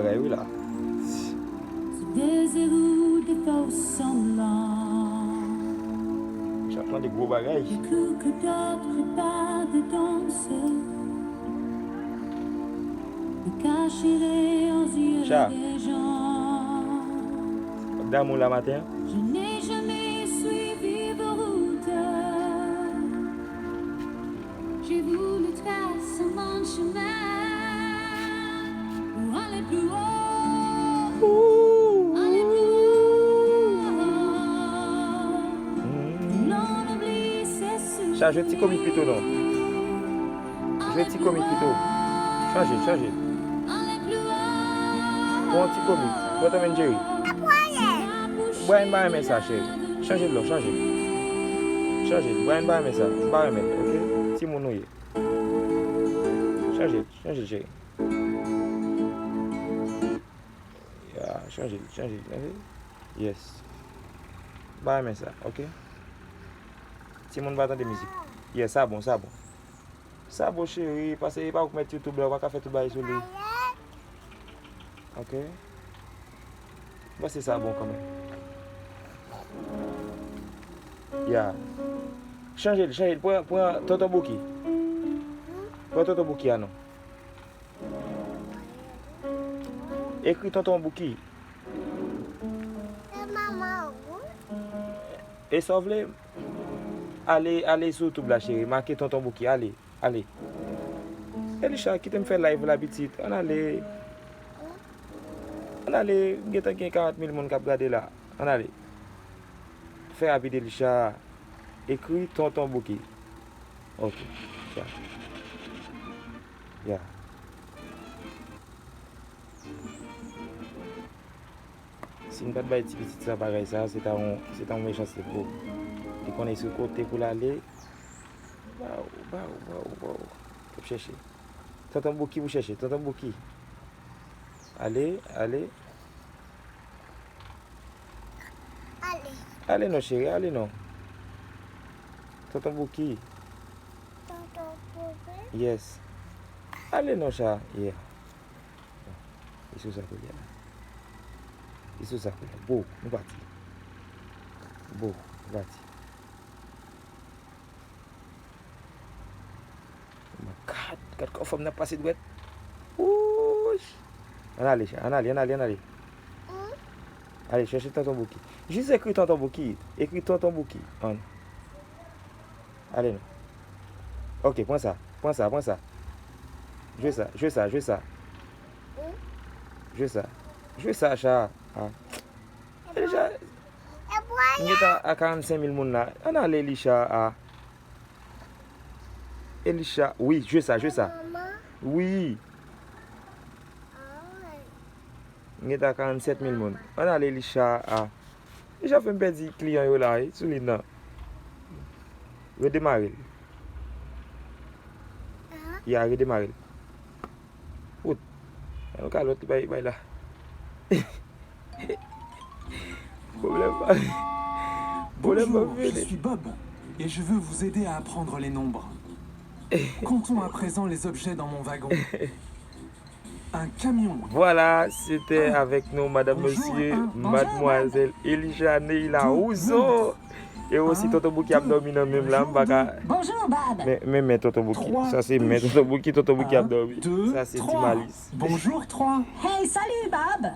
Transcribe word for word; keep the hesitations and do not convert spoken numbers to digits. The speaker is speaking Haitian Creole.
Bagay wi la. Des égoutts de faux semblants. Chat lan de gwo bagay. Des coups que d'autres pas de danse. Me cacher aux yeux Chat. Des gens. Damou la maten. Je n'ai jamais suivi vos routes. J'ai voulu tracer mon chemin pour aller plus haut. Aller plus haut. L'on oublie ses souvenirs. Chat, jwe ti komik pito non. Jwe ti komik pito. Chanje, chanje. Aller plus haut. Pran ti komik. Pran Tom and Jerry. Brian pa renmen sa, cheri. Chanje l non, chanje. Chanje l. Brian pa renmen sa. M pa renmen l, oke? Timoun ou ye. Chanje l, chanje l, cheri. Ya, chanje l, chanje l, chanje l. Yes. M pa renmen sa, oke? Timoun pa tande mizik. Yes, sa bon, sa bon. Sa bon, cheri, paske e pa ou k mèt YouTube la, ou pa ka fè tout bagay sou li. Oke? M panse sa bon kanmenm. Ya. Chanje l, chanje l. Pran, pran Tonton Bouki. Pran Tonton Bouki a non. Ekri Tonton Bouki. Se manman ou? E sa w vle? Ale, ale sou YouTube la, cheri. Make Tonton Bouki, ale, ale. Elisha, kite m fè live la, pitit. Ann ale. Ann ale, m gentan gen karant mil moun k ap gade la. Ann ale. Fè rapid, Elisha. Ekri Tonton Bouki. Ok. Ya. Ya. Si m pa t bay ti pitit sa bagay sa, se ta yon, se ta yon mechanste pou li. Li konnen sou kote pou l ale. Baw, baw, baw, baw. L ap chèche. Tonton Bouki pou chèche, Tonton Bouki. Ale, ale. Ale. Ale non, cheri, ale non. Tonton Bouki. Tonton Poupée. Yes. Ale non, cha. Yeah. Li sou sa koulye a. Li sou sa koulye a. Bo, nou pati. Bo, nou pati. Oh my God, gad kò fanm nan pase dwèt. Wouch. Ann ale, cha. Ann ale, ann ale, ann ale. Ale, chèche Tonton Bouki. Jis ekri Tonton Bouki. Ekri Tonton Bouki. Ann. Ale non. Ok, pran sa. Pran sa, pran sa. Jwe sa, jwe sa, jwe sa. Jwe sa. Jwe sa, cha. Ah. Elisha, m gentan a karannsenk mil moun la. Ann ale, Elisha, ah. Elisha, wi, jwe sa, jwe sa. Manman. Wi. Ah. M gentan a karannsèt mil moun. Ann ale, Elisha, ah. Elisha fè m pèdi kliyan yo la, wi, sou liy nan. Redemare l. Ya, redemare l. Wout. Yon kalòt li bay, bay la. Pwoblèm pa. Pwoblèm pa Bonjour, je vini. suis Bob et je veux vous aider à apprendre les nombres. Comptons à présent les objets dans mon wagon. Un camion. Vwala, se te avèk nou, madam, mesye, madmwazèl Elijah Neila Rouzon. E osi, Tonton Bouki ap dòmi nan menm la, m pa ka. Bonjour, Bob. Men, men, men, Tonton Bouki. Sa se men, Tonton Bouki, Tonton Bouki ap dòmi. Sa se Ti Malis. Bonjour, trois. Hey, salut, Bob.